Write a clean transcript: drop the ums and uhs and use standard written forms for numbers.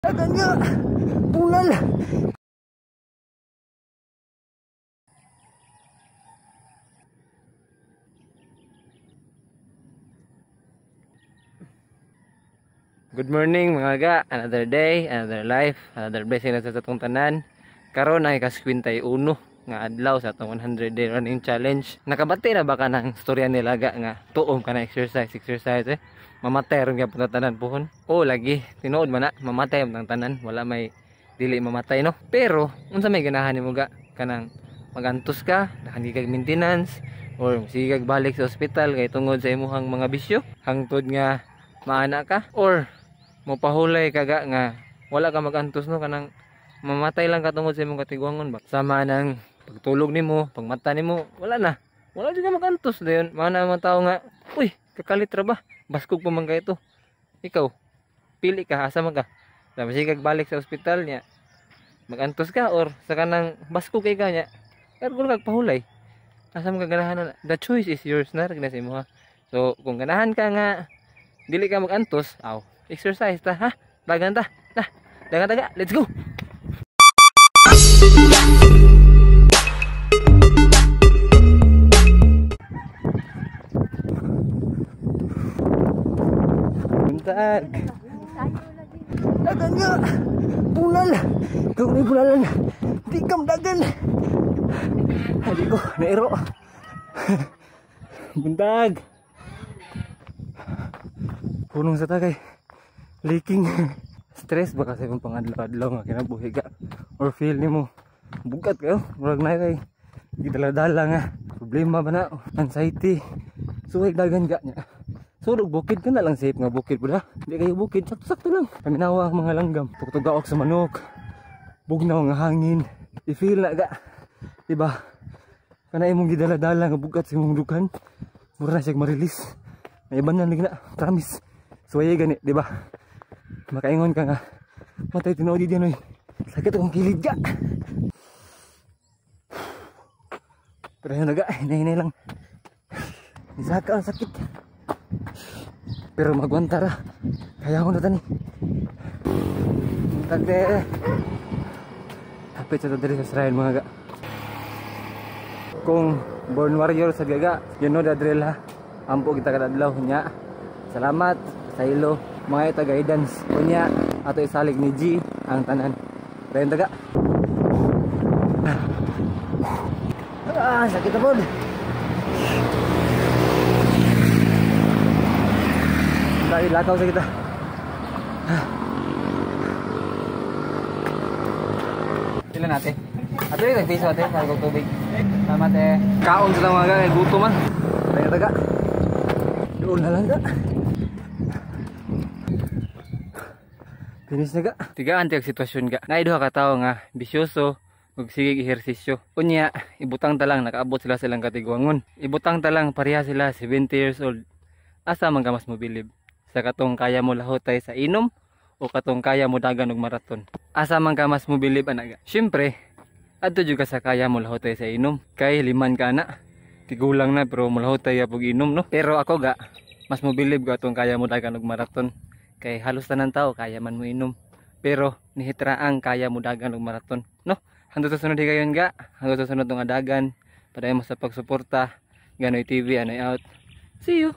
Dagan nga! Bunal! Good morning mga ga, another day, another life, another blessing na sa atong tanan. Karon ay kas-kwinta-y-uno nga adlaw sa atong 100 day running challenge. Nakabati na ba ka ng storya nila ga nga tuom ka na exercise, exercise eh. Mamatay ron gyapon tanan puhon. O lagi, tinuod man na, mamatay ang tanan, wala may dili mamatay no. Pero unsa may ganahan nimo ga kanang magantos ka, nahangi kag maintenance or sige kag balik sa ospital kay tungod sa imuhang mga bisyo, hangtod nga maana ka or mopahulay ka ga nga wala ka magantos no, kanang mamatay lang ka tungod sa imong katiguangon ba. Sama nang pagtulog nimo, pagmata nimo, wala na. Wala jud ka magantos dayon. Mana ang mga tao nga, uy, kakalit ra ba? Baskog pa man kay ito. Ikaw, pili ka, asa man ka? Tapos sige kag balik sa ospital niya, magantos ka or sa kanang baskog kay ka niya, pero kag pahulay. Asa man ka ganahan na? The choice is yours na rin na sa imo ha. So, kung ganahan ka nga dili ka magantos, aw, exercise ta ha. Dagan ta. Na, dagan ta ga. Let's go. Buntag. Dagan nga! Bunal! Kung may bunalan, di ka dagan! Hadi ko, nairo. Buntag! Punong sa tagay. Leaking. Stress ba kasi kung pangadlaw-adlaw nga kinabuhi ka? Or feel nimo bugat kayo? Murag na kay gidala-dala nga. Problema ba na? Anxiety. Suway dagan ka niya. Surog bukid ka na lang, safe nga bukid pula. Hindi kayo bukid, sakto-sakto lang. Paminawa ang mga langgam. Tuktugaok sa manok. Bugnaw nga hangin. I-feel na ga. Diba? Kana imong gidala-dala nga bugat sa imong dukan. Mura na siya ma-release. May iban na na. Promise. Suway gani, diba? Makaingon ka nga. Matay tinuod diyan oy. Sakit akong kilid ga. Pero yun na ga, hinay-hinay lang. Isaka ang sakit. Pero magwanta ra. Kaya ko na tani. Tagde. Hapit sa diri sa Israel mga ga. Kung born warrior sa gaga, you know the drill ha. Ampo kita kada adlaw nya. Salamat sa ilo mga ita guidance. Unya ato isalig ni G ang tanan. Dayon taga. Ah, sakit na pod. Tayo lakaw sa kita. Sila natin. Ato yung nagpiso ate, para kong tubig. Salamat eh. Kaon sa mga kay gutom man. Tayo taga. Doon na lang ga. Finish na ga. Tigaan tiyag sitwasyon ga. Naay duha ka tawo nga bisyoso ug sige ehersisyo. Unya ibutang ta lang nakaabot sila sa ilang katiguangon. Ibutang ta lang pareha sila 70 years old. Asa man ka mas mobilib? Sa katong kaya mo lahotay sa inom o katong kaya mo dagan og maraton? Asa man ka mas mobilib ana ga? Syempre, adto jud ka sa kaya mo lahotay sa inom. Kay liman ka na, tigulang na pero molahotay ya pug inom no. Pero ako ga, mas mobilib ka atong kaya mo dagan og maraton. Kay halos tanan tao kaya man mo inom. Pero nihitraang kaya mo dagan og maraton no. Hangtod sa sunod higayon ga, hangtod sa sunod tong adagan. Padayon mo sa pagsuporta. Ganoy TV, anoy out. See you.